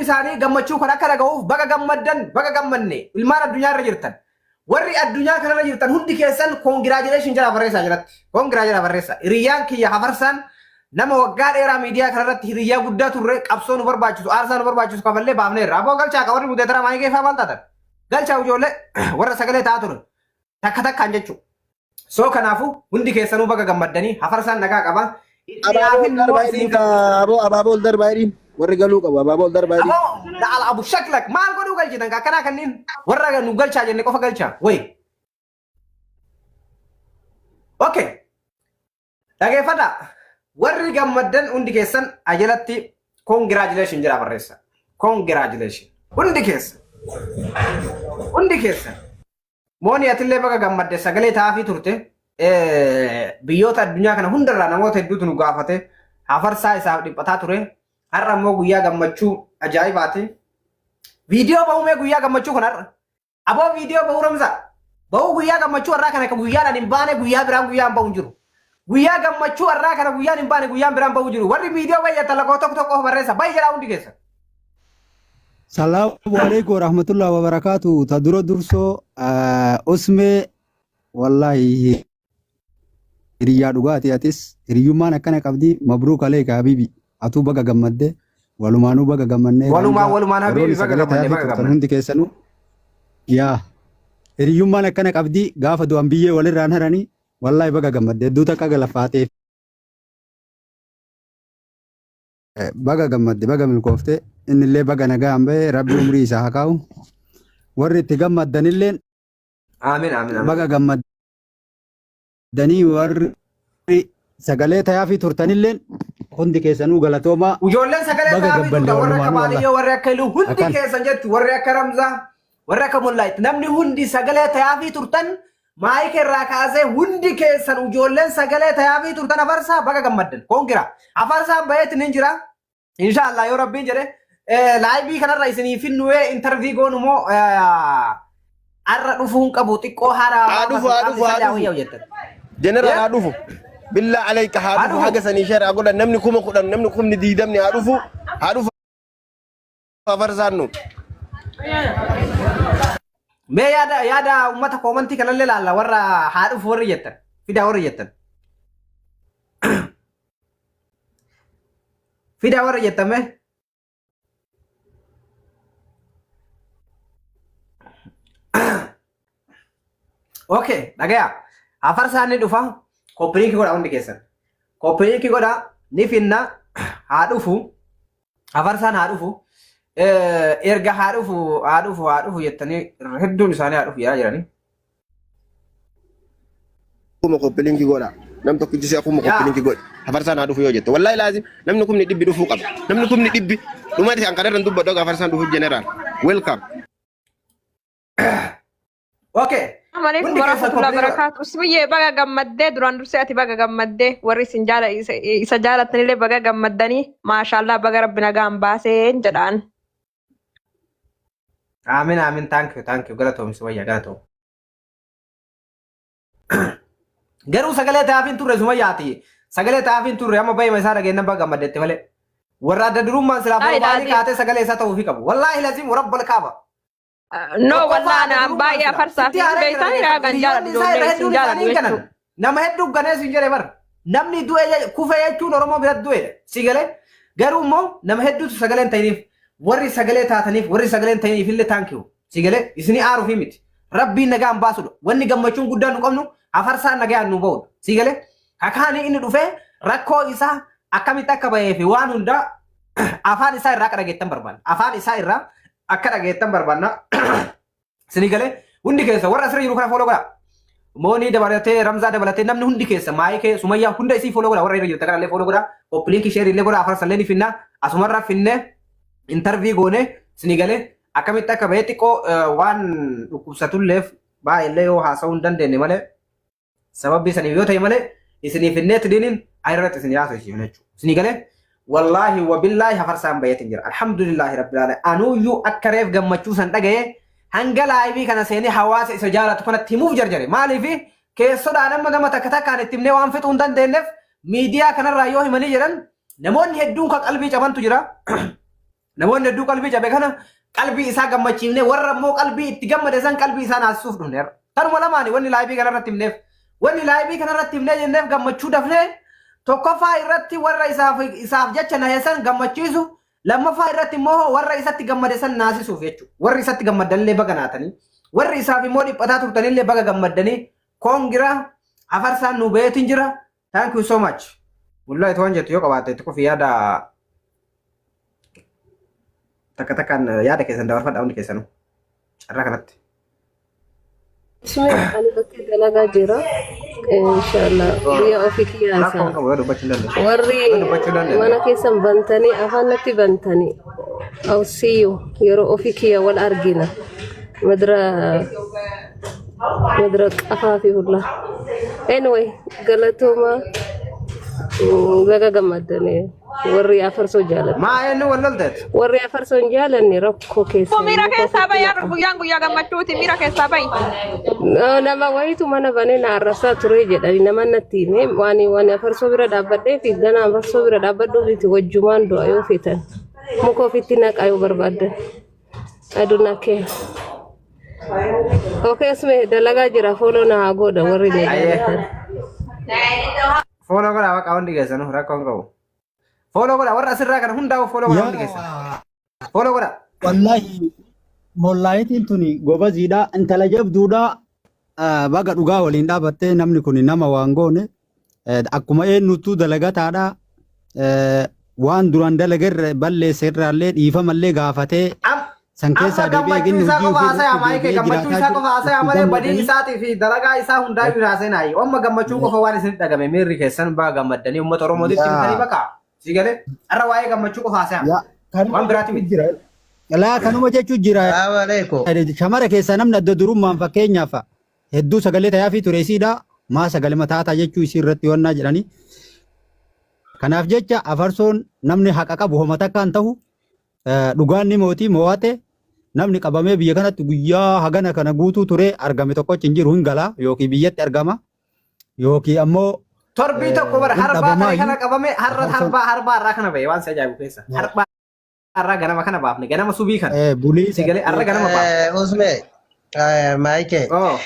isaanii gammachuu kan akka dhaga'uuf baga gammaddan baga gammanne ilmaan addunyaa irra jirtan. Warri addunyaa kanarra jirtan hundi keessan congratulation jedhaa barreessaa jalatti. Congra jedhaa barreessaa. Hiriyyaan kiyya hafarsaan nama waggaa dheeraa miidiyaa kanarratti hiriyyaa guddaa turre qabsoo nu barbaachisu aarsaa nu barbaachisu kafallee baafneerra. Aboo galchaa ka warri mudeetara maayii geeffaa maal taatan? Galchaa ijoollee warra sagalee ta'aa ture. Takka takkaan jechuudha. So kanaafuu hundi keessanuu baga gammaddanii hafarsaan nagaa qaba. Itti Abaaboo ol yaafin immoo darbaa isin jedhiin ka aboo abaaboo ol darbaa jedhiin warri galuu qabu abaaboo ol darbaa jedhiin. Aboo la'al abu shaklak maal godhuu galchitan ka akkanaa kanneen warra nu galchaa jenne qofa galchaa wayi. Okay. Dhageeffadhaa. Warri gammaddan hundi keessan ajalatti congratulation jedhaa barreessa. Congratulation. Hundi keessan. Hundi keessan. Mooni atillee baga gammadde sagalee taafii turte. Biyyoota addunyaa kana hundarraa namoota hedduutu nu gaafate. Hafarsaa isaaf dhiphataa ture. Har'a immoo guyyaa gammachuu ajaa'ibaati. Viidiyoo bahumee guyyaa gammachuu kana har'a. Aboo viidiyoo bahuu Ramzaa. Bahuu guyyaa gammachuu har'aa kana kan guyyaadhaan hin baane guyyaa biraan guyyaan bahu hin jiru. Guyyaa gammachuu har'aa kana guyyaan hin baane guyyaan biraan bahu jiru. Warri viidiyoo bayyatan lakkoo tokko tokko barreessa. Bayi jedhaa hundi keessa. Salaamu alaikum warahmatullahi wabarakatuh. Ta dura dursoo usmee wallahi hiriyyaa dhugaati atis hiriyyummaan akkana qabdi mabruuk aleeka habibi atuu baga gammadde walumaanuu baga gammannee Walumaan Ramzaa walumaan habibi warroonni baga sagalee gammanne tayaafii baga turtan gammanne. hundi keessanuu yaa hiriyyummaan akkana qabdi gaafa du'an biyyee walirraan haranii wallahi baga gammadde hedduu takka galafaatee baga gammadde baga milkoofte innillee baga nagaan bahe rabbi umrii isaa haa kaa'u warri itti gammaddanilleen Aamin aamin aamin. baga gammaddanii warri sagalee tayaafii turtanilleen hundi keessanuu galatoomaa Ijoolleen sagalee baga taa'anii gammanne turtan warri akka walumaanuu wallah Baaliyyoo warri akka Iluu hundi akkan keessan jettu warri akka Ramzaa warri akka Mollaayit namni hundi sagalee tayaafii turtan maayika irraa kaasee hundi keessan ijoolleen sagalee tayaafii turtan afarsaa baga gammaddan koongira afarsaan baheetti nin jira Inshaallah yoo rabbiin jedhe laayibii kanarra isinii finnuwee intarvii goonu moo har'a dhufuu hin qabu xiqqoo haaraa Haa dhufu haa dhufu haa dhufu. jettan. Jeneraal haa dhufu. Billaa alayka haa Haa dhufu dhufu. haga sanii share haa godhan namni 10,000 namni 20,000 haa dhufu haa dhufu afarsaan nu. Mee yaada yaada uummata koomantii kanallee laalla warra haa dhufu warri jettan fidaa warri jettan. Fidaa warra jettan mee. Okay, dhagaya. Afarsaan ni dhufa. Koppiliinki godha hundi keessan. Koppiliinki godha ni finna haa dhufu. Afarsaan haa dhufu. Erga haa dhufu haa dhufu haa dhufu jettanii hedduun isaanii haa dhufu jedhaa jiranii. Kuma koppiliinki godha. Nam tokkichi si'a kuma Yaa. koppiliinki godhi. Afarsaan haa dhufu yoo jette. Wallaahi laazim namni 100,000 dhufuu qaba. Namni 100,000 dhumati kan kanarra hin dubbadhu akka afarsaan dhufu jeneraal. Welcome. Okay. Assalamu alaikum Hundi keessan warahmatullahi koppiliinki godha. wabarakatuh. Usmiyyee baga gammaddee duraan dursee ati baga gammaddee warri isin jaala isa isa jaalattanillee baga gammaddanii maashaallah baga rabbi nagaan baaseen jedhaan. Aamin aamin thank you thank you galatoomi Sumayyaa galatoomi. Garuu sagalee ta'aaf hin turre Sumayyaati. Sagalee ta'aaf hin turre amma bayima isaa dhageennan baga gammaddetti malee. Warra adda durummaan silaa Ay, profaayilii daadii. kaatee sagalee isaa ta'uufii qabu. Wallaahi laziim rabbal kaaba. No Tokkoffaa wallaahi adda anaan durummaan baay'ee silaa. afarsaa Sitti fi haaree jira beektan dhageeffadhu. raagan Hiriyoonni jaaladhu isaa irra ijoollee isin hedduun jaaladhu isaanii hin ganan. jechuudha. Nama hedduu ganee siin jedhe bar. Namni du'e kufe jechuun Oromoo biratti du'edha. Si galee garuu immoo nama hedduutu sagalee hin ta'iniif warri sagalee taataniif warri sagalee hin ta'iniif illee thank you. Si galee isinii aaruufi miti. Rabbiin nagaan baasudha. Wanni gammachuun guddaan nu qabnu afarsaan nagaan nu ba'udha. Si galee kakaanii inni dhufee rakkoo isaa akkamitti akka bahee fi waan hundaa afaan isaa irraa akka dhageettan barbaanna. Afaan isaa irraa akka dhageettan barbaanna. Isinii galee hundi keessa warra asirra jiru kana follow godhaa. Moonii dabalatee Ramzaa dabalatee namni hundi keessa maayikee Sumayyaa hunda isii follow godhaa warra irra jirtu kanallee follow godhaa. Koppiliinkii sheerii illee godhaa afarsallee ni finna asumarra finne intarvii goone isinii galee akkamitti akka bahee xiqqoo waan dhukkubsatulleef baay'eellee yoo haasa'uu hin dandeenye malee Sababbii saniif yoo ta'e malee isiniif hin neetti diiniin ayirratti isin yaasa isiif jechuudha. Isinii galee wallaahi wabillaahi hafarsaan bayeetiin jira. Alhamdulillaahi rabbil aalamiin. Anuuyyuu akka reef gammachuu san dhaga'ee hanga laayivii kana seenee hawaasa isa jaalatu kanatti himuuf jarjare. Maaliif keessodhaan amma nama takka takkaan itti himnee waan fixuu hin dandeenyeef miidiyaa kanarraa yoo himanii jedhan namoonni hedduun kan qalbii cabantu jira. Namoonni hedduu qalbii cabe kana qalbii isaa gammachiifnee warra immoo qalbii itti gammade san qalbii isaa naasisuuf dhufneerra. Tanuma lamaani wanni live kanarratti himneef. Wanni live kanarratti himnee jenneef gammachuu dafnee tokkoffaa irratti warra isaaf jecha nahe san gammachiisu, lammaffaa irratti immoo warra isatti gammade san naasisuuf jechuudha. Warri isatti gammaddanillee baga naatanii, warri isaaf immoo dhiphataa turtanillee baga gammaddanii, congra Afarsaan nu beetin jira. Thank you so much. Wallahi waan jettu yoo qabaatte itti qofi yaada takka takkaan yaada keessan dabarfadha hundi keessanuu. Carraa kanatti. Isme ani bakka dalagaa jira. Inshallah guyyaa ofii kiyyaasa. Rakkoon qabu yoo dubbachuu hin dandeessu. Warri Yoo dubbachuu dandeessu. mana keessan bantanii afaan natti bantanii. I'll see you. Yeroo ofii kiyya wal argina. Madra madra qafaa fi hulla. Anyway, galatooma baga gammaddanii warri afarsoo jaalatan. Maa eenyu wal lolteet? Warri afarsoo hin jaalanne rakkoo keessa. Miira keessaa bahi har'a guyyaan guyyaa gammachuuti, miira keessaa bahi. Nama wayitu mana banee na arrabsaa ture jedhani nama natti hime, waan afarsoo bira dhaabbadhee fi gana afarsoo bira dhaabbadhuu fi wajjumaan du'a yoo feetan muka ofitti naqaa yoo barbaaddan. I do not care. Okay, Usme dalagaa jira, follow na haa godha warri na jaalatan. Follow godhaa bakka hundi keessanuu, rakkoon qabu. Follow godhaa warra asirraa kana hundaa'u, follow godhaa hundi keessan. Follow godhaa. Wallahi mollaayitiin tuni gobaziidha, intala jabduudha. Baga dhugaa waliin dhaabattee. Namni kun nama waan goone akkuma eenyuttuu dalagataadha. Waan duraan dalagerra balleesse irraallee dhiifamallee gaafatee san keessaa Amma deebi'ee gammachuu eginni isaa hojii qofa ofii haasa'aa irratti maayikee deebi'ee gammachuu jiraataa isaa jiru qofa haasa'aa itti malee badii gammadanii. Isaatii fi dalagaa isaa hundaa hin haasa'inaayi. Amma gammachuu qofa waan isin dhagame miirri keessan baga gammaddanii uummata Oromootitti himtanii bakka. Si galee har'a waa'ee gammachuu qofa haasa'aa. Yaa kanuma Waan biraati jechuu miti. jira. Laa kanuma jechuu jira. Salaamu alaikum. Shamara keessaa namni adda durummaan fakkeenyaaf hedduu sagalee tayaafii ture isiidha. Maa sagalee mataataa jechuu isii irratti wannaa jedhanii. Kanaaf jecha afarsoon namni haqa qabu homa takkaan ta'u dhugaan ni mootii mo'ate. Namni qabamee biyya kanatti guyyaa hagana kana guutuu ture argame tokkochi hin jiru, hin gala yookiin biyyatti argama yookiin ammoo Torbii tokko bara hin harbaa ta'e dhabamaayyuu. kana qabame har'a Afarsoon harbaa harbaa har'aa kana bahe. Waan si ajaa'ibu keessa. Harbaa har'aa ganama kana baafne, ganama subii kana. Bulii Si galee har'a ganama baafne. Usme, Maayike, Oh.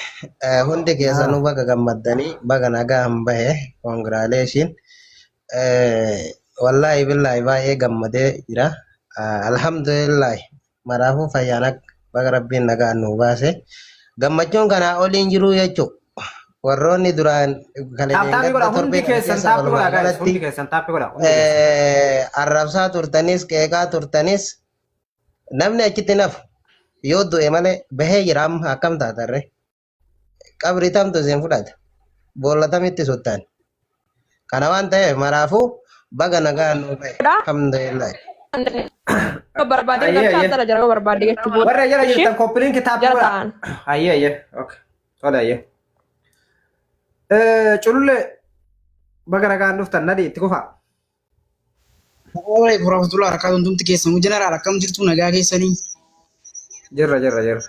hundi keessanuu baga gammaddanii, baga nagaan bahe, congratulation. Wallaahi billaahi baay'ee gammadee jira. Alhamdulillahi maraafuu fayyaan akka baga rabbiin nagaan nuu baase. Gammachuun kanaa oliin jiruu jechuu. Warroonni duraan Tap tap godha gadda hundi torbee kana keessan keessa tap walumaa godha guys, galatti hundi keessan tap godha hundi keessan. Arrabsaa turtanis qeeqaa turtanis namni achitti nafu yoo du'e malee bahee jira. Amma akkam taatarre? Qabri tamtu isin fudhata, boolla tamitti suttan. Kana waan ta'eef maraafuu baga nagaan nuu bahe, alhamdulillah. Barbaadee Ayyee, galchaa ayyee. jala jala barbaadee jechuu booda. Warra jala Ishee jirtan copy link tap jala godha. ta'an. Ayyee ayyee. Okay. Tole ayyee. Culullee baga nagaan dhuftan, nadi itti kufa. Assalamu warahmatullahi wabarakatuh. Hundumti keessanuu, jeneraal, akkam jirtu? Nagaa keessanii? Jirra jirra jirra.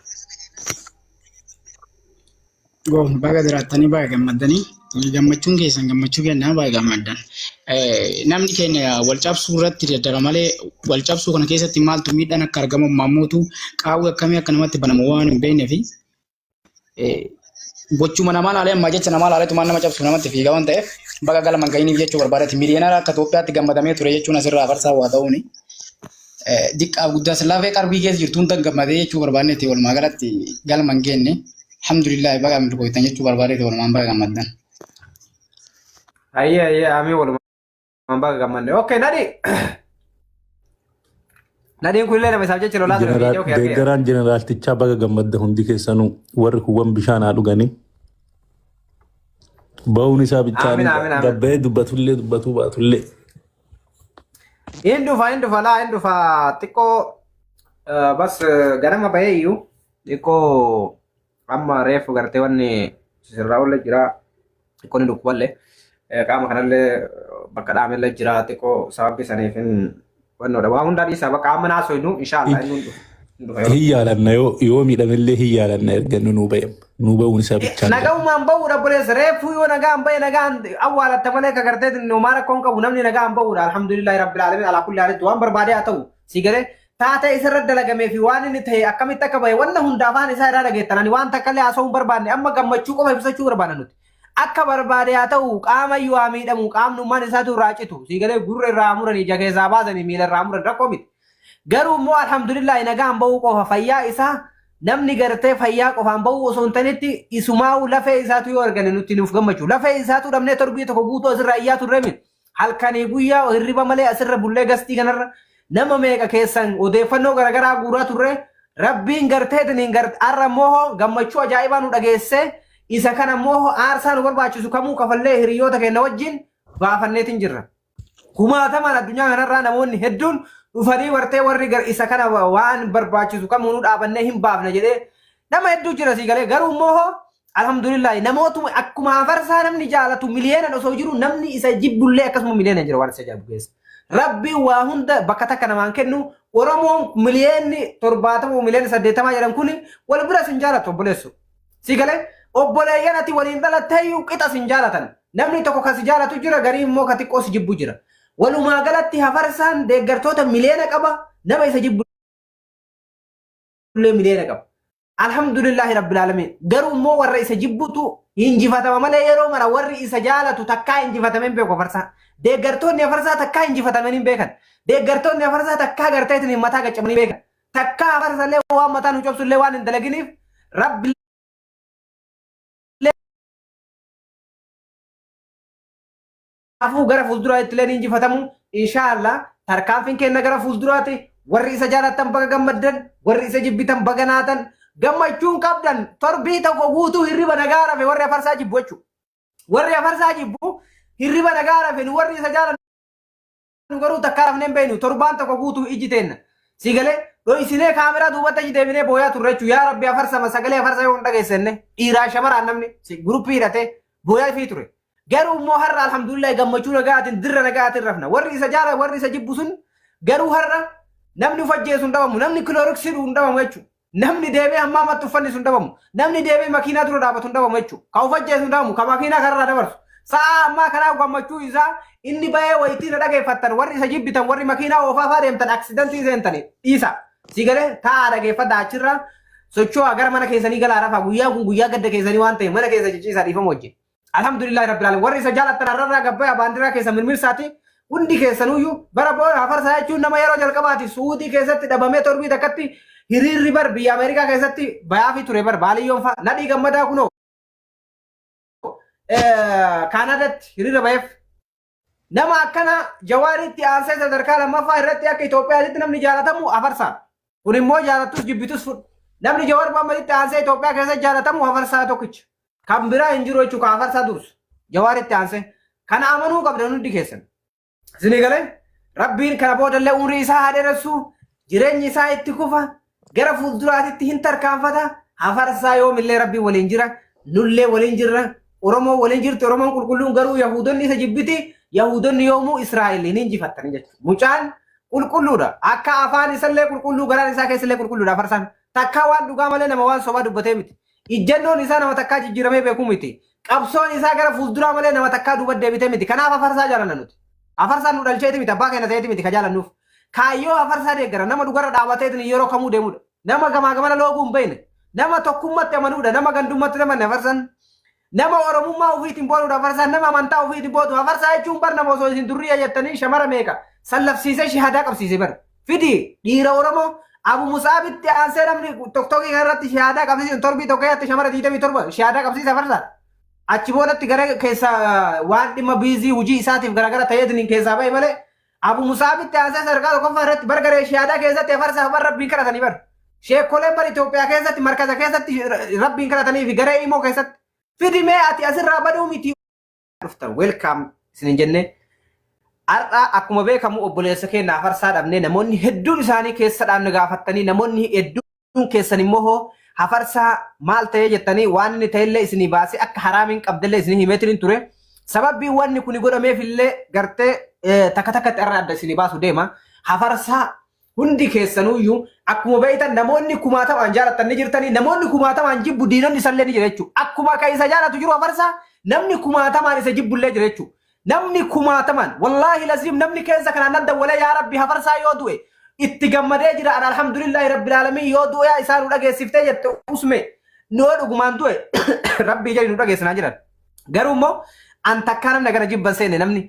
Goofni baga jiraattanii, baga gammaddanii, gammachuun keessan gammachuu kennaa, baga gammaddan. Namni keenya wal cabsuu irratti daddara malee wal cabsuu kana keessatti maaltu miidhaan akka argamu mammuutu qaawwi akkamii akka namatti banamu waan hin beeknee fi gochuma namaa laalee ammaa jecha namaa laalee tumaan nama cabsuuf namatti fiiga waan ta'eef baga galma gahiniif jechuu barbaadati. Miliyoonara akka Itoophiyaatti gammadamee ture jechuun asirraa afarsaa waa ta'uuni. Diqqaaf guddaas lafee qarbii keessa jirtu hunda gammadee jechuu barbaanneeti, walumaa galatti galma hin geenne. Alhamdulillah, baga milkooytan jechuu barbaadeeti, walumaan baga gammaddan. Ayyee ayyee, amii, walumaan baga gammanne. Okay, nadi. Nadiin kunillee nama isaaf jecha lolaa ture viidiyoo kee argeera. Deeggaraan jeneraaltichaa baga gammadda hundi keessanuu, warri kuwwan bishaan haa dhuganii. Ba'uun isaa bichaan Aamin aamin aamin. gabba'ee dubbatullee dubbatuu baatullee. Hin dhufa, hin dhufa, laa hin dhufa, xiqqoo bas ganama bahee iyyuu xiqqoo amma reefu gartee wanni sirraa olle jira, xiqqoo ni dhukkuballee qaama kanallee bakka dhaamellee jira, xiqqoo sababbi saniif hin wannoodha. Waa hundaa dhiisaa bakka amma naasoo hinnu, inshaallah inni hin dhufa. Hin dhufa yeroo. Hin yaalanna, yoo miidhamellee hin yaalanna erga inni nuu ba'e. Nuu ba'uun isaa bichaan ga'a. Nagaumaan ba'uudha obboleessa, reefuu yoo nagaan ba'e nagaan awwaalatta malee ka gartee homaa rakkoon qabu namni nagaan ba'uudha. Alhamdulillahi rabbil alamin alaa kulli haalitti waan barbaade haa ta'u si galee. Taatee isarra dalagamee fi waan inni ta'e akkamitti akka bahe wanna hunda afaan isaa irraa dhageettan. Ani waan takka illee haasa'uu hin barbaanne, amma gammachuu qofa ibsachuu barbaanna nuti. Akka barbaade haa ta'u, qaama iyyuu haa miidhamu, qaamnummaan isaatu irraa citu. Sii galee, gurra irraa muranii, ija keessaa baasanii, miila irraa muran, rakkoo miti. Garuu immoo alhamdulillah nagaan bahuu qofa, fayyaa isaa namni gartee fayyaa qofaan bahuu osoo hin tanetti isumaa'u lafee isaatu yoo argane nutti nuuf gammachuu. Lafee isaatu dhabnee torbii tokko guutuu asirraa iyyaa turre miti. Halkanii guyyaa hirriba malee asirra bullee gastii kanarra nama meeqa keessan odeeffannoo garaagaraa guuraa turre. Rabbiin garteetiin har'a immoo gammachuu ajaa'ibaa nu dhageesse. Isa kana immoo aarsaa nu barbaachisu kamuu kafallee hiriyoota keenya wajjin baafanneetiin jirra. Kumaatamaan addunyaa kanarraa namoonni hedduun dhufanii wartee warri isa kana waan barbaachisu kamuu nu dhaabannee hin baafne jedhee nama hedduu jira, sii galee. Garuu immoo alhamdulillah namootuma akkuma afarsaa namni jaalatu miliyeenan osoo jiru, namni isa jibbullee akkasuma miliyeenan jira. Waan isa ajaa'ibu keessa. Rabbiin waa hunda bakka takka namaan kennu. Oromoon miliyoonni 70, miliyoonni 80 jedhan kun wal bira sin jaalatu, obboleessu. Si galee, obboleeyyan ati waliin dhalatteeyyuu qixa sin jaalatan. Namni tokko kan si jaalatu jira, garii immoo ka xiqqoo si jibbu jira. Walumaa galatti hafarsaan deeggartoota miliyoona qaba, nama isa jibbu illee miliyoona qaba. Alhamdulillahi rabbil alamin. Garuu immoo warra isa jibbutu injifatama malee yeroo mara warri isa jaalatu takkaa injifatamee hin beeku hafarsaa. Deeggartoonni hafarsaa takkaa injifatamanii hin beekan. Deeggartoonni hafarsaa takkaa garteetiin mataa gaccamanii beekan. Takkaa hafarsallee waan mataa nu cabsullee waan hin dalaginiif rabbi afuu gara fuulduraatti illee ni injifatamu. Inshaallah tarkaanfiin keenya gara fuulduraatti. Warri isa jaalattan baga gammaddan, warri isa jibbitan baga naatan. Gammachuun qabdan torbii tokko guutuu hirriba nagaa rafe warri afarsaa jibbu jechuudha. Warri afarsaa jibbu hirriba nagaa rafe, nu warri isa jaalannu garuu takkaa rafnee hin beeknu, torbaan tokko guutuu iji teenna. Si galee, dho'isinee kaameraa duubatti achi deebinee booyaa turre jechuudha. Yaa Rabbi, afarsama sagalee afarsa yoo hin dhageessenne dhiiraa shamaraan namni guruppii hidhatee booyaa fi ture. Garuu immoo har'a alhamdulillah gammachuu nagaatiin dirra nagaatiin rafna. Warri isa jaala, warri isa jibbu sun garuu har'a namni uf ajjeesu hin dhabamu, namni kilooriksii hin dhabamu jechuudha. Namni deemee hamma ammatti uffanni sun dhabamu. Namni deemee makiinaa dura dhaabatu hin dhabamu jechuudha. Ka uf ajjeesu hin dhabamu, ka makiinaa kararraa dabarsu. Sa'a ammaa kanaa gammachuu isaa inni bahee wayitii na dhageeffattan, warri isa jibbitan, warri makiinaa oofaa fa'aa deemtan, aksidantii seentani dhiisa. Si galee, taa'aa dhageeffadhaa, achirraa socho'aa gara mana keessanii galaa rafaa. Guyyaan kun guyyaa gadda keessanii waan ta'eef mana keessa cicciisaa dhiifama wajjin. Alhamdulillahi rabbil alamin. Warri isa jaalattan har'arraa gabbaya baandiraa keessa mirmirsaati. Hundi keessanuyyuu bara booda hafarsaa jechuun nama yeroo jalqabaati Suudii keessatti dhabamee torbii takkatti hiriirri bar biyya Ameerikaa keessatti bayaafii ture bar, baaliyyoon fa'a. Nadhii Gammadaa kunoo Kaanaadaatti hiriira bayeef. Nama akkana Jawaaritti aansee sadarkaa lammaffaa irratti akka Itoophiyaatti namni jaalatamu hafarsaa. Kun immoo jaalattus jibbitus fudhu. Namni Jawaar Mohammaditti aansee Itoophiyaa keessatti jaalatamu hafarsaa tokkicha. Kan biraa hin jiru jechuudha, kan hafarsaa dursu. Jawaaritti aansee. Kana amanuu qabdan hundi keessan. Isinii galee, Rabbiin kana boodallee umrii isaa haa dheeressu, jireenyi isaa itti kufa, gara fuulduraatitti hin tarkaanfata. Hafarsaa yoomillee Rabbiin waliin jira, nullee waliin jirra, Oromoo waliin jirti, Oromoon qulqulluun. Garuu Yahuudonni isa jibbiti, Yahuudonni yoomuu Israa'el hin injifattan jechuudha. Mucaan qulqulluudha. Akka afaan isallee qulqulluu, garaan isaa keessallee qulqulluudha hafarsaan. Takkaa waan dhugaa malee nama waan sobaa dubbatee miti. Ijjannoon isaa nama takkaa jijjiiramee beekuu miti. Qabsoon isaa gara fuulduraa malee nama takkaa duuba deebitee miti. Kanaaf hafarsaa jaalanna nuti. Hafarsaan nu dhalcheeti miti, abbaa keenya ta'eeti miti ka jaalannuuf. Kaayyoo hafarsaa deeggara, nama dhugarra dhaabateetiin yeroo kamuu deemudha. Nama gamaa gamana looguu hin beekne. Nama tokkummatti amanuudha. Nama gandummatti namanne hafarsaan. Nama Oromummaa ofiitiin boonuudha hafarsaan. Nama amantaa ofiitiin bootu. Hafarsaa jechuun bar nama osoo isin durriya jettanii shamara meeqa sallafsiisee shahadaa qabsiise bar. Fidi dhiira Oromoo Abu Musaabitti aansee namni tokkokkii kanarratti shahaadaa qabsiisan torbii tokko keessatti shamara 27 shahaadaa qabsiisa hafarsaadha. Achi boodatti gara keessa waan dhimma biizii hojii isaatiif garagara ta'eetiin keessaa bahe malee Abu Musaabitti aansee sadarkaa tokkoffaa irratti bar garee shahaadaa keessatti hafarsaa bar Rabbiin kadhatanii bar. Sheekoleen bar Itoophiyaa keessatti markaza keessatti Rabbiin kadhatanii fi garee imoo keessatti. Fidi mee ati asirraa baduu miti. Dhuftan welcome isin jenne. Har'a akkuma beekamu obboleessa keenya hafarsaa dhabnee, namoonni hedduun isaanii keessa dhaabne gaafattanii, namoonni hedduun keessan immoo hoo hafarsaa maal ta'ee jettanii, waan inni ta'ellee isinii baasee akka haraamiin qabdellee isinii himeetiin ture. Sababbii wanni kuni godhameef illee gartee takka takkatti har'a adda isinii baasu deema. Hafarsaa hundi keessanuyyuu akkuma beektan namoonni kumaatamaan jaalattan ni jirtanii, namoonni kumaatamaan jibbu diinonni isallee ni jira jechuudha. Akkuma kan isa jaalatu jiru hafarsaa, namni kumaatamaan isa jibbullee jira jechuudha. Namni kumaatamaan, wallaahi laziim, namni keessa kanaan nan dawwalee, yaa Rabbi, hafarsaa yoo du'e Itti gammadee jira an alhamdulillahi rabbil aalamiin yoo du'aa isaa nu dhageessiftee jette usme yoo dhugumaan du'e rabbii jedhi nu dhageessinaa jiran. Garuu immoo an takkaa namni gara jibban seene namni.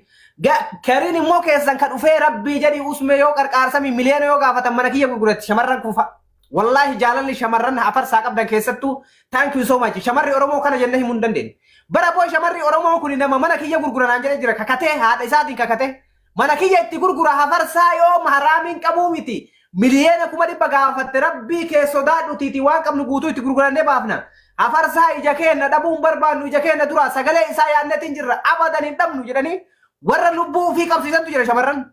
Kariin immoo keessan ka dhufee rabbii jedhi usme yoo qarqaarsami miliyoona yoo gaafatan mana kiyya gurguratti shamarran kufa. Wallaahi jaalalli shamarran afarsaa qabdan keessattuu thank you so much. Shamarri Oromoo kana jennee himuu hin dandeenye. Bara boo shamarri Oromoo kun nama mana kiyya gurguranaan jedhee jira kakatee haadha isaatiin kakatee. Mana kiyya itti gurgura hafarsaa yoo haraamiin qabuu miti. 1,000,000 gaafatte rabbii kee sodaadhutiiti waan qabnu guutuu itti gurgurannee baafna. Hafarsaa ija keenna dhabuun barbaannu ija keenna dura sagalee isaa yaadnetiin jirra abadan hin dhabnu jedhanii warra lubbuu ofii qabsiisantu jira shamarran.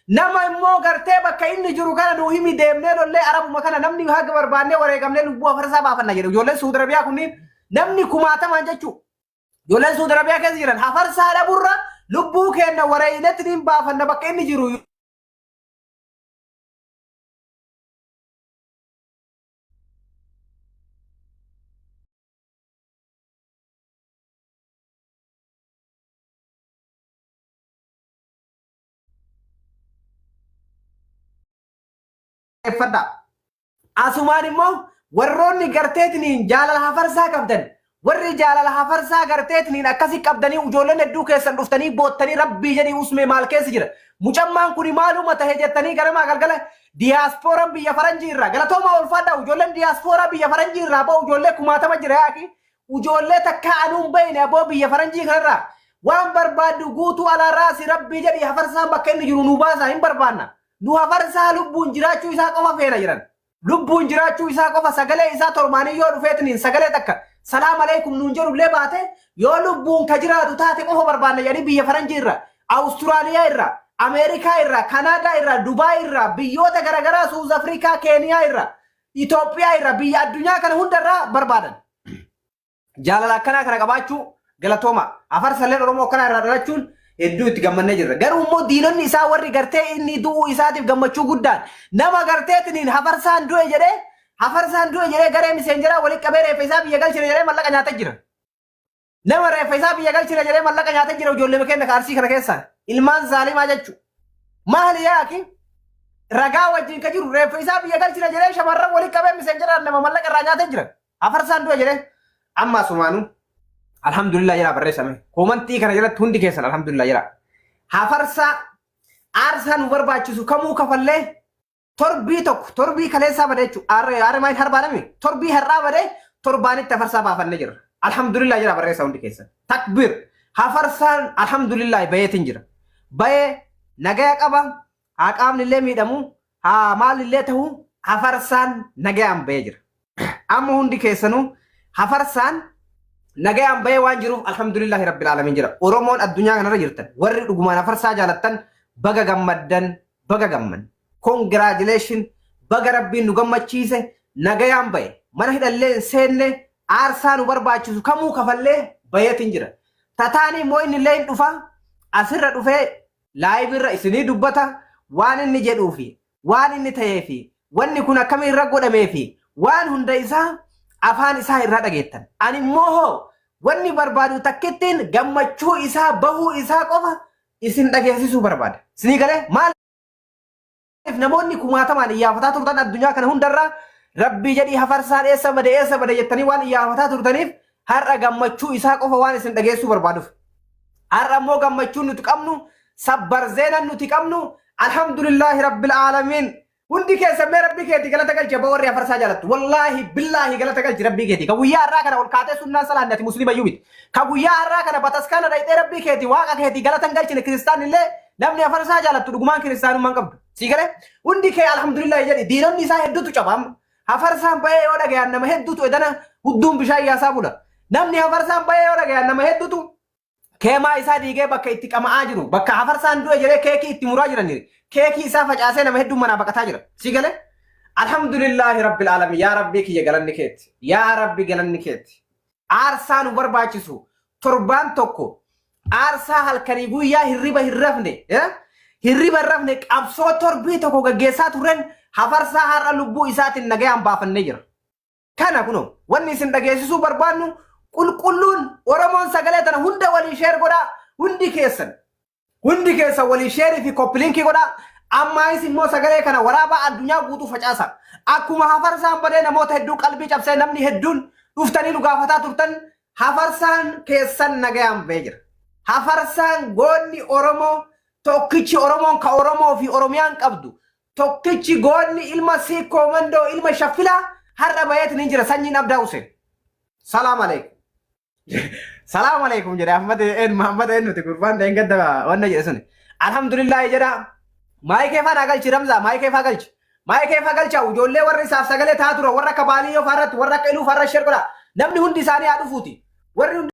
Nama immoo gartee bakka inni jiru kana nuu himi deemnee lollee arabuma kana namni haga barbaannee wareegamnee lubbuu hafarsaa baafanna jedhu. Ijoolleen Suudi Arabiyaa kunniin namni kumaatamaan jechuudha. Ijoolleen Suudi Arabiyaa keessa jiran hafarsaa dhaburra lubbuu keenna wareeynetti niin baafanna bakka inni jiru. Fadha. Asumaan immoo warroonni garteetiniin jaalala hafarsaa qabdan warri jaalala hafarsaa garteetiniin akkasi qabdanii ijoolleen hedduu keessan dhuftanii boottanii rabbii jedhii usmee maal keessa jira. Mucammaan kun maaluma tahe jettanii ganamaa galgala diyaasporaan biyya faranjii irraa galatoomaa ulfaadhaa ijoolleen diyaasporaa biyya faranjii irraa ba'u ijoollee kumaatama jira yaaki ijoollee takka anuun bayne aboo biyya faranjii kanarraa waan barbaaddu guutuu alaarraasi rabbii jedhii hafarsaan bakka inni jiru nu baasaa hin barbaanna. Nu hafarsaa lubbuun jiraachuu isaa qofa feena jiran. Lubbuun jiraachuu isaa qofa sagalee isaa torbaanii yoo dhufeetiniin sagalee takka salaam aleekum nuun jedhullee baate yoo lubbuun ka jiraatu taate qofa barbaanna jedhanii biyya faranjii irraa, Awustiraaliyaa irraa, Ameerikaa irraa, Kanaadaa irraa, Dubaay irraa, biyyoota garaagaraa Suuz Afrikaa, Keeniyaa irraa, Itoophiyaa irraa, biyya addunyaa kana hundarraa barbaadan. Jaalala akkanaa kana qabaachuu galatooma. Afarsalleen Oromoo akkanaa irraa dhalachuun hedduu itti gammannee jirra. Garuu immoo diinonni isaa warri gartee inni du'uu isaatiif gammachuu guddaan nama garteetiniin hafarsaan du'e jedhee hafarsaan du'e jedhee garee miseenjeraa walitti qabee reeffa isaa biyya galchine jedhee mallaqa nyaatee jira. Nama reeffa isaa biyya galchine jedhee mallaqa nyaatee jira ijoollee keenya kaarsii kana keessa. Ilmaan zaalimaa jechuudha. Maali yaaki? Ragaa wajjin ka jiru reeffa isaa biyya galchine jedhee shamarran walitti qabee miseenjeraan nama mallaqa irraa nyaatee jira. Hafarsaan du'e jedhee amma asumaanuu alhamdulillah jedhaa barreessame. Koomantii kana jalatti hundi keessan alhamdulillah jedhaa. Hafarsaa aarsaa nu barbaachisu kamuu kafallee torbii tokko torbii kaleessaa badee jechuudha. Aarree aarree maayit harbaadame torbii har'aa badee torbaanitti hafarsaa baafannee jirra. Alhamdulillah jedhaa barreessa hundi keessan. Takbir hafarsaan alhamdulillah bayeetiin jira. Bayee nagaya qaba haa qaamni illee miidhamu haa maalillee ta'u hafarsaan nagayaan bayee jira. Amma hundi keessanuu hafarsaan nagayaan bahee waan jiruuf alhamdulillahi rabbil aalamiin jira. Oromoon addunyaa kanarra jirtan warri dhugumaan hafarsaa jaalattan baga gammaddan baga gamman. Congratulation baga rabbiin nu gammachiise nagayaan bahe mana hidhallee hin seenne aarsaa nu barbaachisu kamuu kafallee baheetiin jira. Tataanii immoo inni illee hin dhufa asirra dhufee live irra isinii dubbata waan inni jedhuu fi waan inni ta'ee fi wanni kun akkamiin irra godhamee fi waan hunda isaa afaan isaa irraa dhageettan. Ani immoo hoo wanni barbaadu takkittiin gammachuu isaa bahuu isaa qofa isin dhageessisuu barbaada. Isinii galee maaliif namoonni kumaatamaan iyyaafataa turtan addunyaa kana hundarraa rabbii jedhii hafarsaan eessa bade eessa bade jettanii waan iyyaafataa turtaniif har'a gammachuu isaa qofa waan isin dhageessuu barbaaduuf. Har'a immoo gammachuun nuti qabnu sabbar zeenan nuti qabnu alhamdulillahi rabbil aalamiin. Hundi keessan mee rabbii keetii galata galchi abbaa warri hafarsaa jaalattu. Wallaahi billaahi galata galchi rabbii keetii. Ka guyyaa har'aa kana ol kaatee sunnaan salaanne ati muslima iyyuu miti. Ka guyyaa har'aa kana bataskaana dhayxee rabbii keetii waaqa keetii galata hin galchine kiristaan illee namni hafarsaa jaalattu dhugumaan kiristaanummaa hin qabdu. Sii galee hundi kee alhamdulillahi jedhi diinonni isaa hedduutu caba amma. Hafarsaan bahee yoo dhagayan nama hedduutu edana hudduun bishaan yaasaa bula. Namni hafarsaan bahee yoo dhagayan nama hedduutu keemaa isaa diigee bakka itti qama'aa jiru bakka hafarsaan du'e jedhee keekii itti muraa jiran keekii isaa facaasee nama hedduun manaa baqataa jira. Si galee? Alhamdulillaahi rabbil aalamiin yaa rabbii kiyya galanni keetti yaa rabbi galanni keetti. Aarsaa nu barbaachisu torbaan tokko aarsaa halkanii guyyaa hirriba hin rafne hirriba hin rafne qabsoo torbii tokko gaggeessaa turren hafarsaa har'a lubbuu isaatiin nagayaan baafannee jira. Kana kunoo wanni isin dhageessisuu barbaannu qulqulluun Oromoon sagalee tana hunda walii share godhaa hundi keessan. Hundi keessan walii share fi copy link godhaa. Ammaayis immoo sagalee kana waraabaa addunyaa guutuu facaasa. Akkuma hafarsaan badee namoota hedduu qalbii cabsee namni hedduun dhuftanii nu gaafataa turtan hafarsaan keessan nagayaan bahee jira. Hafarsaan goonni Oromoo tokkichi Oromoon ka Oromoo fi Oromiyaan qabdu tokkichi goonni ilma Siikoo Mandoo ilma Shaffilaa har'a baheetiin hin jira sanyiin Abdaa Hussein. Salaam alaikum. Salaam alaikum jedhe Ahmad een Muhammad een nuti gurbaan ta'een gadda wanna jedhe suni. Alhamdulillah jedha. Maayikee faa naa galchi Ramzaa maayikee faa galchi. Maayikee faa galcha ijoollee warra isaaf sagalee taa tura warra akka Baaliyyoo faa irratti warra akka Iluu faa irratti share godha. Namni hundi isaanii haa dhufuuti. Warri hundi